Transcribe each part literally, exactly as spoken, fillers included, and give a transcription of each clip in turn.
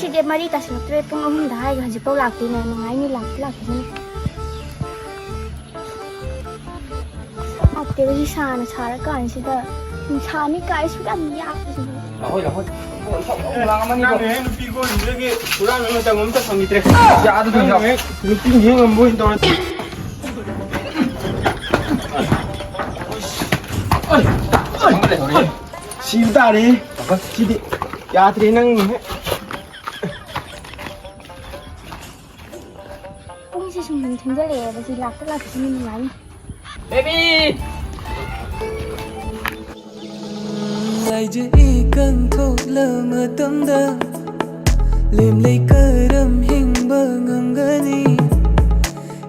ꯁꯤꯗꯤ ꯃꯔꯤ ꯇꯥꯁꯤꯜꯂꯛꯇ꯭ꯔꯦ, ꯄꯨꯡ ꯑꯍꯨꯝꯗ ꯍꯥꯏꯔꯒ ꯍꯧꯖꯤꯛꯐꯥꯎ ꯂꯥꯛꯇꯦꯅꯦ꯫ ꯅꯨꯡꯉꯥꯏꯅꯤ, ꯂꯥꯛꯇꯤ ꯂꯥꯛꯈꯤꯁꯅꯨ꯫ ꯂꯥꯛꯇꯦꯕ, ꯁꯤ ꯁꯥꯅ ꯁꯥꯔꯀꯥꯟꯁꯤꯗ꯫ ꯅꯨꯡꯁꯥꯅꯤ ꯀꯥꯏꯁꯨ ꯌꯥꯝ ꯌꯥꯛꯄꯁꯤꯕꯨ꯫ ꯂꯥꯛꯑꯣꯏ, ꯂꯥꯛꯑꯣꯏ꯫ ꯅꯪꯅ ꯍꯦꯛ ꯅꯨꯄꯤ ꯀꯣꯏꯈꯤꯕꯗꯒꯤ ꯍꯨꯔꯥꯟꯕ ꯃꯇꯝ ꯑꯝꯇ ꯐꯪꯈꯤꯗ꯭ꯔꯦ꯫ ꯌꯥꯗꯕ ꯅꯪꯅ ꯍꯦꯛ ꯅꯨꯄꯤ ꯌꯦꯡꯉꯝꯕ ꯑꯣꯏꯅ ꯇꯧꯔꯦ꯫ ꯁꯤꯕ ꯇꯥꯔꯦ꯫ ꯁꯤꯗꯤ ꯌꯥꯗ꯭ꯔꯦ ꯅꯪ꯫ ꯄꯨꯡꯁꯦ ꯁꯨꯝ ꯁꯨꯝ ꯊꯦꯡꯖꯜꯂꯛꯑꯦꯕ, ꯁꯤ ꯂꯥꯛꯇ ꯂꯥꯛꯄꯁꯤꯅ ꯅꯨꯡꯉꯥꯏꯅꯤ꯫ ꯕꯦꯕꯤ! ꯂꯥꯏꯖ ꯏꯀꯪ ꯊꯣꯛꯂ ꯃꯇꯝꯗ ꯂꯦꯝꯂꯩ ꯀꯔꯝ ꯍꯤꯡꯕ ꯉꯝꯒꯅꯤ?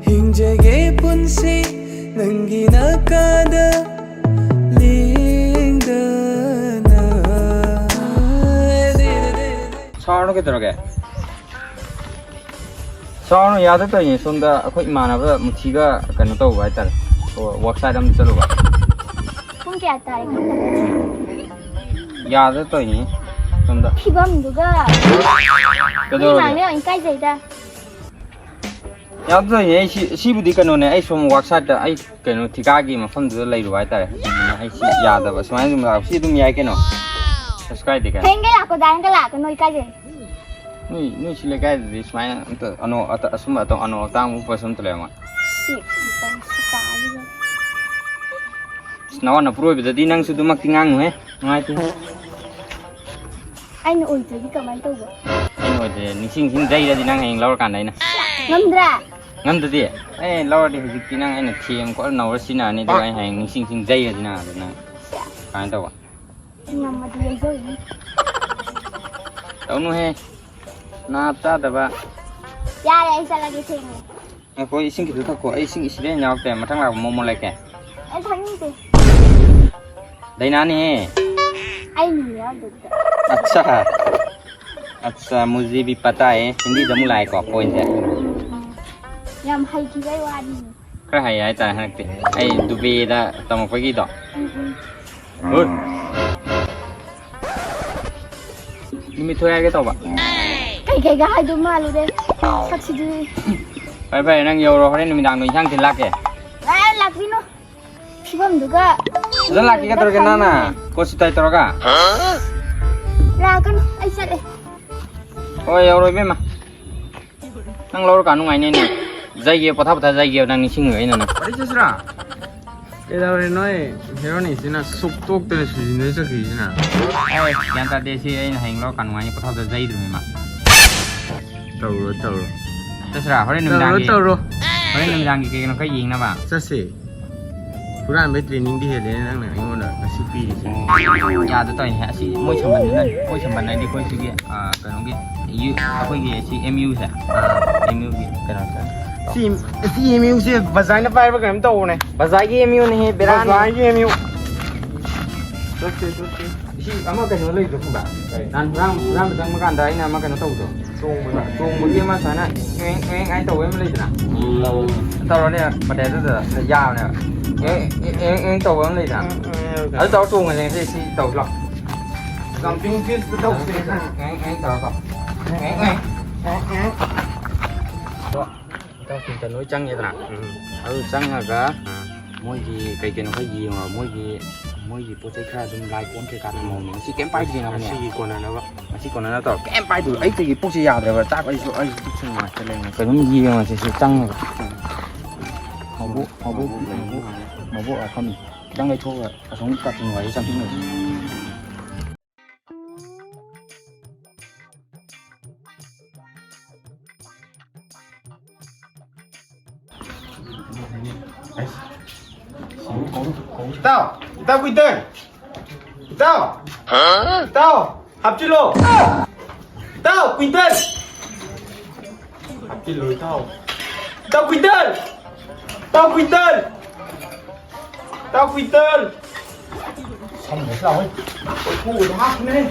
ꯍꯤꯡꯖꯒꯦ ꯄꯨꯟꯁꯤ ꯅꯪꯒꯤ ꯅꯥꯀꯥꯗ ꯂꯦꯡꯗꯅ꯫ ꯁꯥꯎꯔꯅꯨ ꯀꯩꯗꯧꯔꯒꯦ? ꯁꯥꯎꯔꯅꯨ, ꯌꯥꯗ ꯇꯧꯔꯤꯅꯦ꯫ ꯁꯣꯝꯗ ꯑꯩꯈꯣꯏ ꯏꯃꯥꯟꯅꯕ ꯃꯨꯊꯤꯒ ꯀꯩꯅꯣ ꯇꯧꯕ ꯍꯥꯏꯇꯥꯔꯦ, ꯋꯥꯔꯛꯁꯥꯏꯠ ꯑꯃ ꯆꯠꯂꯨꯕ꯫ ꯄꯨꯡ ꯀꯌꯥ ꯇꯥꯔꯦ ꯈꯪꯗꯕ꯭ꯔꯥ? ꯌꯥꯗ ꯇꯧꯔꯤꯅꯦ ꯁꯣꯝꯗ꯫ ꯐꯤꯕꯝꯗꯨꯒ꯫ ꯀꯩꯗꯧꯔꯒꯦ? ꯃꯤ ꯃꯥꯡꯗ ꯌꯥꯝ ꯏꯀꯥꯏꯖꯩꯗ꯫ ꯌꯥꯗ ꯇꯧꯔꯤꯅꯦ꯫ ꯑꯩ ꯁꯤ, ꯁꯤꯕꯨꯗꯤ ꯀꯩꯅꯣꯅꯦ, ꯑꯩ ꯁꯣꯝ ꯋꯥꯔꯛꯁꯥꯏꯠꯇ ꯑꯩ ꯀꯩꯅꯣ ꯊꯤꯀꯥꯒꯤ ꯃꯐꯝꯗꯨꯗ ꯂꯩꯔꯨꯕ ꯍꯥꯏꯇꯥꯔꯦ꯫ ꯑꯗꯨꯗꯨꯅ ꯑꯩ ꯁꯤ ꯌꯥꯗꯕ꯫ ꯁꯨꯃꯥꯏꯅ ꯑꯗꯨꯝ ꯂꯥꯛꯑꯣ꯫ ꯁꯤ ꯑꯗꯨꯝ ꯌꯥꯏ ꯀꯩꯅꯣ꯫ ꯀꯩꯁꯨ ꯀꯥꯏꯗꯦ ꯀꯩꯅꯣ꯫ ꯍꯌꯦꯡꯒ ꯂꯥꯛꯄꯗ ꯍꯥꯏꯅ ꯂꯥꯛꯀꯅꯣ, ꯏꯀꯥꯏꯖꯩ꯫ ꯅꯣꯏ, ꯅꯣꯏ ꯁꯤ ꯂꯩꯀꯥꯏꯗꯗꯤ ꯁꯨꯃꯥꯏꯅ ꯑꯝꯇ ꯑꯅꯧ-, ꯑꯇ-, ꯑꯁꯨꯝꯕ ꯑꯇꯧ-, ꯑꯅꯧ ꯑꯇꯥꯡꯕ ꯎꯠꯄꯁꯨ ꯑꯝꯇ ꯂꯩꯔꯝꯃꯣꯏ꯫ ꯁꯤ, ꯁꯤ ꯇꯥꯔꯤꯕ꯫ ꯑꯁ, ꯅꯋꯥ ꯅꯄꯨꯔꯣꯏꯕꯗꯗꯤ ꯅꯪꯁꯨ ꯑꯗꯨꯃꯛꯇꯤ ꯉꯥꯡꯅꯨꯍꯦ꯫ ꯅꯨꯡꯉꯥꯏꯇꯦ꯫ ꯑꯩꯅ ꯑꯣꯏꯗ꯭ꯔꯗꯤ ꯀꯃꯥꯏꯅ ꯇꯧꯕ? ꯑꯩꯅ ꯑꯣꯏꯗ꯭ꯔꯗꯤ ꯅꯤꯡꯁꯤꯡ ꯅꯤꯡꯁꯤꯡ ꯖꯩꯔꯗꯤ ꯅꯪ ꯍꯌꯦꯡ ꯂꯧꯔꯀꯥꯟꯗ ꯑꯩꯅ꯫ ꯉꯝꯗ꯭ꯔꯥ? ꯉꯝꯗꯗꯤ? ꯑꯦ, ꯂꯧꯔꯗꯤ ꯍꯧꯖꯤꯛꯇꯤ ꯅꯪ ꯑꯩꯅ ꯊꯦꯝ ꯈꯣꯠꯂ ꯅꯧꯔ ꯁꯤꯖꯤꯟꯅꯔꯅꯤ, ꯑꯗꯨꯒ ꯑꯩ ꯍꯌꯦꯡ ꯅꯤꯡꯁꯤꯡ ꯅꯤꯡꯁꯤꯡ ꯖꯩꯔꯗꯤ ꯅꯪ ꯑꯗꯨ ꯅꯪ ꯀꯃꯥꯏꯅ ꯇꯧꯕ? ꯉꯝꯃꯗꯤ ꯂꯩꯖꯧꯅꯤ꯫ ꯇꯧꯅꯨꯍꯦ꯫ ꯅꯥꯞ ꯆꯥꯗꯕ꯫ ꯌꯥꯔꯦ, ꯑꯩ ꯆꯠꯂꯒꯦ, ꯊꯦꯡꯉꯦ꯫ ꯉꯥꯏꯈꯣ, ꯏꯁꯤꯡ ꯈꯤꯇ ꯊꯛꯈꯣ꯫ ꯑꯩ ꯏꯁꯤꯡ ꯁꯤꯗ ꯍꯦꯟꯅ ꯌꯥꯎꯔꯛꯇꯦ꯫ ꯃꯊꯪ ꯂꯥꯛꯄ ꯃꯣꯃꯣ ꯂꯩꯔꯛꯀꯦ꯫ ꯑꯩ ꯊꯛꯅꯤꯡꯗꯦ꯫ ꯗꯥꯏꯅꯥꯅꯦꯍꯦ꯫ ꯑꯩ ꯃꯤꯡ ꯌꯥꯎꯗꯕꯤꯗ꯫ ꯑꯠꯆꯥ꯫ ꯑꯠꯆꯥ, ꯃꯨꯖꯦ ꯚꯤ ꯄꯇꯥ ꯍꯦ꯫ ꯍꯤꯟꯗꯤꯗ ꯑꯃꯨꯛ ꯂꯥꯛꯑꯦꯀꯣ ꯄꯣꯏꯟꯁꯦ꯫ ꯎꯝ, ꯎꯝ꯫ ꯌꯥꯝ ꯍꯩꯈꯤꯕꯩ ꯋꯥꯅꯤ꯫ ꯈꯔ ꯍꯩ ꯍꯥꯏꯇꯥꯔꯦ ꯍꯟꯗꯛꯇꯤ꯫ ꯑꯩ ꯗꯨꯕꯦꯗ ꯇꯝꯃꯛꯄꯒꯤꯗꯣ꯫ ꯎꯝ, ꯎꯝ꯫ ꯍꯣꯏ꯫ ꯅꯨꯃꯤꯠ ꯊꯣꯛꯑꯦ ꯍꯥꯏꯒꯦ ꯇꯧꯕ꯫ ꯀꯩꯒ ꯍꯥꯏꯗꯧ ꯃꯥꯜꯂꯨꯔꯦ꯫ ꯁꯛꯁꯤꯗꯤ꯫ ꯐꯔꯦ, ꯐꯔꯦ, ꯅꯪ ꯌꯧꯔꯣ, ꯍꯣꯔꯦꯟ ꯅꯨꯃꯤꯗꯥꯡꯗꯣ ꯏꯟꯁꯥꯡ ꯊꯤꯟ ꯂꯥꯛꯀꯦ꯫ ꯑꯦ, ꯂꯥꯛꯄꯤꯅꯨ꯫ ꯐꯤꯕꯝꯗꯨꯒ꯫ ꯐꯖꯅ ꯂꯥꯛꯀꯦ ꯀꯩꯗꯧꯔꯒꯦ, ꯅꯅꯥ? ꯀꯣꯠ ꯁꯨ ꯇꯥꯏ ꯇꯧꯔꯒ? ꯂꯥꯛꯀꯅꯨ, ꯑꯩ ꯆꯠꯂꯦ꯫ ꯍꯣꯏ, ꯌꯧꯔꯣ, ꯏꯕꯦꯝꯃ꯫ ꯅꯪ ꯂꯧꯔꯀꯥꯟ ꯅꯨꯡꯉꯥꯏꯅꯤꯅꯦ꯫ ꯖꯩꯒꯦ, ꯄꯣꯊꯥ ꯄꯣꯊꯥ ꯖꯩꯒꯦ, ꯅꯪ ꯅꯤꯡꯁꯤꯡꯉꯤꯕ ꯑꯩꯅ ꯅꯪ꯫ ꯋꯥꯔꯤ ꯆꯠꯁꯤꯔꯥ? ꯀꯩꯗꯧꯔꯦ ꯅꯣꯏ ꯍꯦꯔꯣꯅꯤꯁꯤꯅ ꯁꯨꯛ ꯇꯣꯛꯇꯅ ꯁꯨꯖꯤꯟꯅ ꯆꯠꯈꯤꯁꯤꯅ? ꯑꯦ, ꯒ꯭ꯌꯥꯟ ꯇꯥꯗꯦ, ꯁꯤ ꯑꯩꯅ ꯍꯌꯦꯡ ꯂꯧꯔꯀꯥꯟ ꯅꯨꯡꯉꯥꯏꯅꯤ, ꯄꯣꯊꯥ ꯄꯣꯊꯥ ꯖꯩꯗ꯭ꯔꯤꯕꯅꯤ ꯃꯥ꯫ ꯇꯧꯔꯣ, ꯇꯧꯔꯣ꯫ ꯆꯠꯁꯤꯔꯥ? ꯍꯣꯔꯦꯟ ꯇꯧꯔꯣ, ꯅꯨꯃꯤꯗꯥꯡꯒꯤ, ꯇꯧꯔꯣ꯫ ꯍꯣꯔꯦꯟ ꯅꯨꯃꯤꯗꯥꯡꯒꯤ ꯀꯩ ꯀꯩꯅꯣ ꯈꯔ ꯌꯦꯡꯅꯕ꯫ ꯆꯠꯁꯦ꯫ ꯍꯨꯔꯥꯟꯕꯩ trainingꯗꯤ ꯍꯦꯜꯂꯦꯅꯦ ꯅꯪꯅ ꯑꯩꯉꯣꯟꯗ ꯉꯁꯤ ꯄꯤꯔꯤꯁꯦ꯫ ꯌꯥꯗ ꯇꯧꯔꯤꯅꯦ꯫ ꯑꯁꯤ ꯃꯣꯏ ꯁꯝꯕꯟꯗꯨꯅ, ꯃꯣꯏ ꯁꯝꯕꯟ ꯍꯥꯏꯗꯤ ꯑꯩꯈꯣꯏ ꯁꯤꯒꯤ, ꯑꯥ, ꯀꯩꯅꯣꯒꯤ, ꯌꯨ-, ꯑꯩꯈꯣꯏꯒꯤ ꯁꯤ M U ꯁꯦ, ꯑꯥ, M U ꯒꯤ ꯀꯩꯅꯣꯁꯦ꯫ ꯁꯤ, ꯁꯤ M U ꯁꯦ ꯕꯖꯥꯏꯅ ꯄꯥꯏꯕ ꯀꯩꯅꯣꯝ ꯇꯧꯕꯅꯦ꯫ ꯕꯖꯥꯏꯒꯤ M U ꯅꯦꯍꯦ, ꯕꯦꯔꯥꯅꯤ꯫ ꯕꯖꯥꯏꯒꯤ M U꯫ ꯆꯠꯁꯦ, ꯆꯠꯁꯦ꯫ ꯁꯤ ꯑꯃ ꯀꯩꯅꯣ ꯂꯩꯕꯗꯣ ꯈꯪꯕ꯭ꯔꯥ? ꯀꯩ? ꯅꯍꯥꯟ ꯍꯨꯔꯥꯟ-, ꯍꯨꯔꯥꯟꯕ ꯆꯪꯕ ꯀꯥꯟꯗ ꯑꯩꯅ ꯑꯃ ꯀꯩꯅꯣ ꯇꯧꯕꯗꯣ꯫ ꯆꯣꯡꯕꯗꯣ꯫ ꯆꯣꯡꯕꯒꯤ ꯑꯃ ꯁꯨꯃꯥꯏꯅ ꯉꯦꯡ ꯉꯦꯡ ꯍꯥꯏꯅ ꯇꯧꯕ ꯑꯃ ꯂꯩꯗꯅ? ꯎꯝ꯫ ꯇꯧꯔꯣꯅꯦ, ꯄꯇꯦ ꯑꯗꯨꯗ ꯌꯥꯕꯅꯦꯕ꯫ ꯉꯦꯡ ꯉꯦꯡ ꯉꯦꯡ ꯇꯧꯕ ꯑꯃ ꯂꯩꯗꯅ? ꯎꯝ, ꯎꯝ, ꯎꯝ꯫ ꯑꯗꯨ ꯇꯧꯔ ꯆꯣꯡꯉꯁꯦ ꯉꯁꯤ, ꯁꯤ ꯇꯧꯁꯤ ꯂꯥꯎ꯫ Jumping fish ꯇꯧꯁꯦ꯫ ꯉꯦꯡ ꯉꯦꯡ ꯇꯧꯔꯒ꯫ ꯉꯦꯡ ꯉꯦꯡ꯫ ꯏꯇꯥꯎꯁꯤꯡꯗ ꯂꯣꯏ ꯆꯪꯉꯦꯗꯅ꯫ ꯎꯝ꯫ ꯑꯗꯨ ꯆꯪꯉꯒ ꯑꯥ꯫ ꯃꯣꯏꯒꯤ ꯀꯩ ꯀꯩꯅꯣ ꯈꯔ ꯌꯦꯡꯉꯣ꯫ ꯃꯣꯏꯒꯤ, ꯃꯣꯏꯒꯤ ꯄꯣꯠ ꯆꯩ ꯈꯔ ꯑꯗꯨꯝ ꯂꯥꯏ ꯀꯣꯟ ꯀꯩꯀꯥ ꯊꯝꯍꯧꯕꯅꯦ꯫ ꯉꯁꯤ ꯀꯩꯝ ꯄꯥꯏꯗ꯭ꯔꯤꯅ ꯉꯁꯤꯒꯤ ꯀꯣꯟꯅꯅꯕ꯫ ꯉꯁꯤ ꯀꯣꯟꯅꯅꯕ ꯇꯧꯔꯣ꯫ ꯀꯩꯝ ꯄꯥꯏꯗ꯭ꯔꯤ꯫ ꯑꯩꯗꯒꯤ ꯄꯨꯛꯁꯦ ꯌꯥꯗ꯭ꯔꯦꯕ꯫ ꯆꯥꯛ ꯑꯩꯁꯨ, ꯑꯩꯁꯨ ꯄꯨꯛꯁꯦ ꯅꯨꯡꯉꯥꯏꯇ ꯂꯩꯔꯦ꯫ ꯀꯩꯅꯣꯝ ꯌꯦꯡꯉꯁꯦ ꯁꯤ ꯆꯪꯉꯒ꯫ ꯃꯕꯣꯛ, ꯃꯕꯣꯛ, ꯃꯕꯣꯛ, ꯃꯕꯣꯛ ꯂꯥꯛꯐꯝ꯫ ꯈꯤꯇꯪ ꯂꯩꯊꯣꯛꯑꯒ ꯑꯁꯣꯝ ꯀꯥꯆꯤꯟ ꯋꯥꯏꯗ ꯆꯪꯁꯤꯟꯅꯁꯤ꯫ ꯏꯇꯥꯎ, ꯏꯇꯥꯎ ꯀꯨꯏꯇꯟ! ꯏꯇꯥꯎ! ꯏꯇꯥꯎ! ꯍꯥꯞꯆꯤꯜꯂꯣ! ꯏꯇꯥꯎ ꯀꯨꯏꯇꯟ! ꯍꯥꯞꯆꯤꯜꯂꯣ ꯏꯇꯥꯎ! ꯏꯇꯥꯎ ꯀꯨꯏꯇꯟ! ꯏꯇꯥꯎ ꯀꯨꯏꯇꯟ! ꯏꯇꯥꯎ ꯀꯨꯏꯇꯟ! ꯁꯝꯕꯁꯨ ꯂꯥꯎꯋꯦ꯫ ꯀꯣꯏꯈꯨꯗ ꯍꯥꯞꯄꯅꯦ꯫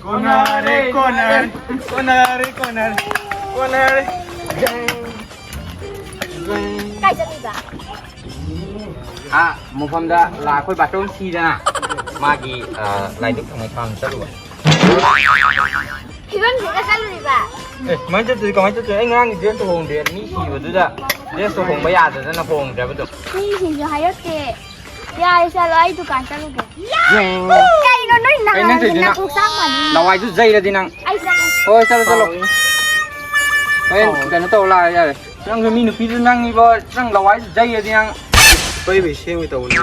ꯀꯣꯟꯅꯔꯦ, ꯀꯣꯟꯅꯔꯦ, ꯀꯣꯟꯅꯔꯦ, ꯀꯣꯟꯅꯔꯦ, ꯀꯣꯟꯅꯔꯦ꯫ ꯀꯥꯏ ꯆꯠꯂꯤꯕ? ꯑꯥ, ꯃꯐꯝꯗ ꯂꯥꯛ ꯑꯩꯈꯣꯏ ꯕꯥꯆꯧ ꯁꯤꯗꯅ꯫ ꯃꯥꯒꯤ, ꯑ, ꯂꯥꯏꯗꯨꯛ ꯊꯥꯡꯃꯩ ꯊꯥꯡ ꯆꯠꯂꯨꯕ꯫ ꯐꯤꯕꯝꯁꯤꯒ ꯆꯠꯂꯨꯔꯤꯕ? ꯑꯦ, ꯀꯃꯥꯏꯅ ꯆꯠꯇꯣꯏ, ꯀꯃꯥꯏꯅ ꯆꯠꯇꯣꯏ? ꯑꯩ ꯉꯔꯥꯡꯒꯤ dress ꯇꯣ ꯍꯣꯡꯗꯦ꯫ ꯃꯤ ꯁꯤꯕꯗꯨꯗ dress ꯇꯣ ꯍꯣꯡꯕ ꯌꯥꯗꯗꯅ ꯍꯣꯡꯗ꯭ꯔꯦꯕ ꯑꯗꯨꯝ꯫ ꯃꯤꯁꯤꯡꯁꯨ ꯍꯥꯏꯔꯛꯇꯦ꯫ ꯌꯥꯔꯦ, ꯆꯠꯂꯣ, ꯑꯩ ꯗꯨꯀꯥꯟ ꯆꯠꯂꯨꯒꯦ꯫ ꯀꯩꯅꯣ ꯅꯣꯏ ꯀꯩ ꯅꯪ ꯅꯍꯥꯟ ꯇꯧꯔꯤꯗꯨꯅ? ꯅꯀꯣꯛ ꯆꯥꯛ ꯃꯥꯟꯅꯤ꯫ ꯂꯋꯥꯏꯗꯨ ꯖꯩꯔꯗꯤ ꯅꯪ꯫ ꯑꯩ ꯆꯠꯂꯦ꯫ ꯍꯣꯏ, ꯆꯠꯂꯣ, ꯆꯠꯂꯣ꯫ ꯍꯣꯔꯦꯟ ꯀꯩꯅꯣ ꯇꯧꯔ ꯂꯥꯛꯑ ꯌꯥꯔꯦ꯫ ꯅꯪꯁꯨ ꯃꯤ ꯅꯨꯄꯤꯗꯨ ꯅꯪ ꯏꯕꯣ, ꯅꯪ ꯂꯋꯥꯏꯗꯨ ꯖꯩꯔꯗꯤ ꯅꯪ꯫ ꯄꯩꯕꯩ ꯁꯦꯝꯒꯦ ꯇꯧꯕꯅꯤ꯫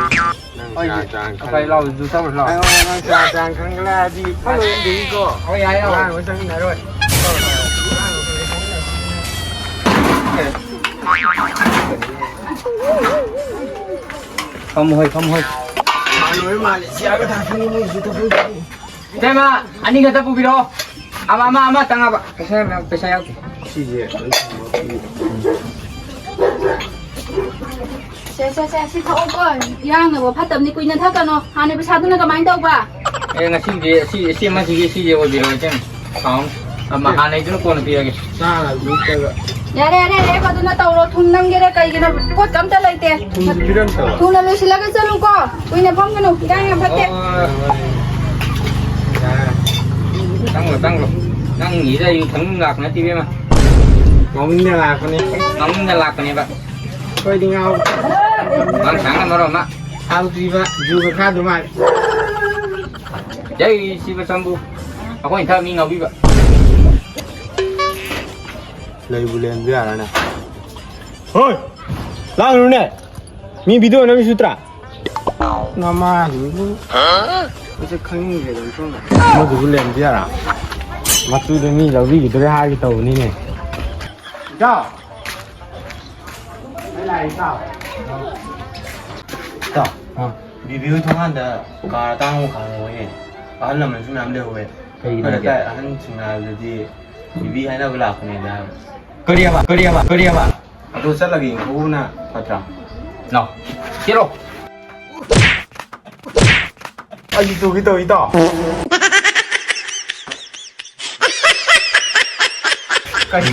ꯅꯪ ꯍꯣꯏ, ꯁꯦꯔꯥꯟ ꯇꯨꯔꯥꯟ ꯐꯩ, ꯈꯜꯂꯤ꯫ ꯂꯥꯎ, ꯖꯨ ꯊꯛꯎꯔꯁꯤ ꯂꯥꯎ꯫ ꯑꯩꯉꯣꯟꯗ ꯅꯪ ꯁꯦꯔꯥꯟ ꯇꯨꯔꯥꯟ ꯈꯟꯒꯠꯂꯛꯑꯗꯤ ꯐꯖꯅ ꯏꯀꯣ꯫ ꯍꯣꯏ, ꯌꯥꯏ, ꯂꯥꯎ꯫ ꯑꯉꯥꯡ ꯑꯃ ꯆꯪꯃꯤꯟꯅꯔꯣꯏ꯫ ꯐꯝꯃꯨ ꯍꯣꯏ, ꯐꯝꯃꯨ ꯍꯣꯏ꯫ ꯃꯥꯜꯂꯣꯏ ꯃꯥꯜꯂꯦ, ꯁꯤꯌꯥꯒ ꯊꯥꯛꯀꯅꯤ ꯃꯣꯏꯁꯨ ꯊꯕꯛ꯫ ꯏꯇꯩꯃ, ꯑꯅꯤ ꯈꯛꯇ ꯄꯨꯕꯤꯔꯛꯑꯣ꯫ ꯑꯃ, ꯑꯃ, ꯑꯃ ꯇꯪꯉꯕ꯫ ꯄꯩꯁꯥ ꯌꯥꯝ ꯌꯥꯎ-, ꯄꯩꯁꯥ ꯌꯥꯎꯗꯦ꯫ ꯁꯤꯁꯦ ꯑꯗꯨꯝ ꯊꯝꯃꯣ꯫ ꯁꯦ, ꯁꯦ, ꯁꯦ, ꯁꯤ ꯊꯛꯑꯣꯀꯣ꯫ ꯏꯔꯥꯡꯅꯕ ꯐꯠꯇꯕꯅꯤ, ꯀꯨꯏꯅ ꯊꯛꯀꯅꯣ꯫ ꯍꯥꯟꯅ ꯄꯩꯁꯥꯗꯨꯅ ꯀꯃꯥꯏꯅ ꯇꯧꯕ? ꯑꯦ, ꯉꯁꯤꯗꯤ ꯁꯤ, ꯁꯤ ꯑꯃꯁꯤꯒꯤ ꯁꯤꯁꯦ ꯑꯣꯏꯕꯤꯔꯣ, ꯏꯆꯦ꯫ ꯁꯥꯎꯟ ꯑꯃ ꯍꯥꯟꯅꯩꯗꯨꯅ ꯀꯣꯟꯅ ꯄꯤꯔꯒꯦ꯫ ꯆꯥꯔ ꯂꯨꯞꯄꯒ꯫ ꯌꯥꯔꯦ, ꯌꯥꯔꯦ, ꯔꯦꯞ ꯑꯗꯨꯅ ꯇꯧꯔꯣ꯫ ꯊꯨꯝ ꯅꯝꯒꯦꯔꯥ ꯀꯩꯒꯤꯅꯣ? ꯄꯣꯠꯀ ꯑꯝꯇ ꯂꯩꯇꯦ꯫ ꯊꯨꯝꯁꯨ ꯄꯤꯔꯝꯗꯕ꯫ ꯊꯨꯅ ꯂꯣꯏꯁꯤꯜꯂꯒ ꯆꯠꯂꯨꯀꯣ꯫ ꯀꯨꯏꯅ ꯐꯝꯒꯅꯨ, ꯏꯔꯥꯡ ꯌꯥꯝ ꯐꯠꯇꯦ꯫ ꯍꯣꯏ, ꯍꯣꯏ, ꯍꯣꯏ꯫ ꯌꯥꯔꯦ꯫ ꯆꯪꯂꯣ, ꯆꯪꯂꯣ꯫ ꯅꯪꯒꯤꯗ ꯑꯩ ꯊꯛꯅꯤꯡ ꯂꯥꯛꯄ ꯅꯠꯇꯦ, ꯏꯕꯦꯝꯃ꯫ ꯉꯥꯎꯅꯤꯡꯗꯅ ꯂꯥꯛꯄꯅꯤ꯫ ꯉꯥꯎꯅꯤꯡꯗꯅ ꯂꯥꯛꯄꯅꯦꯕ꯫ ꯑꯩꯈꯣꯏꯗꯤ ꯉꯥꯎ-, ꯃꯥꯡ ꯁꯥꯡꯅ ꯃꯔꯣꯟ ꯑꯃ꯫ ꯍꯥꯎꯇ꯭ꯔꯤꯕ ꯖꯨꯒ ꯈꯥꯗꯨ ꯃꯥꯜꯂꯦ꯫ ꯖꯩ ꯁꯤꯕ ꯆꯝꯕꯨ꯫ ꯑꯩꯈꯣꯏꯅ ꯊꯛꯑ ꯃꯤ ꯉꯥꯎꯕꯤꯕ꯫ ꯂꯩꯕꯨ ꯂꯩꯔꯝꯕ ꯌꯥꯔꯅꯦ꯫ ꯍꯣꯏ! ꯂꯥꯡꯒꯅꯨꯅꯦ! ꯃꯤ video ꯅꯝꯃꯤꯁꯨ ꯎꯠꯇ꯭ꯔꯥ? ꯅꯃꯥꯗꯨꯕꯨ꯫ ꯃꯁꯛ ꯈꯪꯅꯤꯡꯗ꯭ꯔꯦꯗ, ꯑꯣꯟꯊꯣꯛꯅ꯫ ꯑꯃꯗꯨꯕꯨ ꯂꯩꯔꯝꯕ ꯌꯥꯔꯥ? ꯃꯇꯨꯗ ꯃꯤ ꯂꯧꯕꯤꯈꯤꯗꯣꯔꯦ ꯍꯥꯏꯒꯦ ꯇꯧꯕꯅꯤꯅꯦ꯫ ꯏꯇꯥꯎ! ꯑꯩ ꯂꯥꯛꯑꯦ, ꯏꯇꯥꯎ꯫ ꯏꯇꯥꯎ, ꯑꯥ꯫ ꯕꯤꯕꯤ ꯍꯣꯏ ꯊꯣꯡꯒꯥꯟꯗ car ꯑꯇꯥꯡꯕ ꯈꯥꯝꯍꯧꯋꯦ꯫ ꯑꯍꯜ ꯂꯃꯟꯁꯨ ꯃꯌꯥꯝ ꯂꯩꯍꯧꯋꯦ꯫ ꯀꯩꯒꯤꯅꯣ ꯑꯩꯈꯣꯏ ꯍꯥꯏꯁꯦ? ꯂꯩꯀꯥꯏ ꯑꯍꯟꯁꯤꯡꯅ ꯍꯥꯏꯕꯗꯗꯤ ꯕꯤꯕꯤ ꯍꯥꯏꯅꯕ ꯂꯥꯛꯄꯅꯦꯗꯤ ꯍꯥꯏꯕ꯫ ꯀꯔꯤꯑꯕ? ꯀꯔꯤꯑꯕ? ꯀꯔꯤꯑꯕ? ꯑꯗꯨ ꯆꯠꯂꯒ ꯌꯦꯡꯊꯣꯛꯎꯕꯅ ꯐꯠꯇ꯭ꯔꯥ? ꯂꯥꯎ꯫ ꯆꯦꯜꯂꯣ꯫ ꯑꯩꯁꯨ ꯇꯨꯒꯦ ꯇꯧꯏ, ꯏꯇꯥꯎ꯫ ꯀꯔꯤ?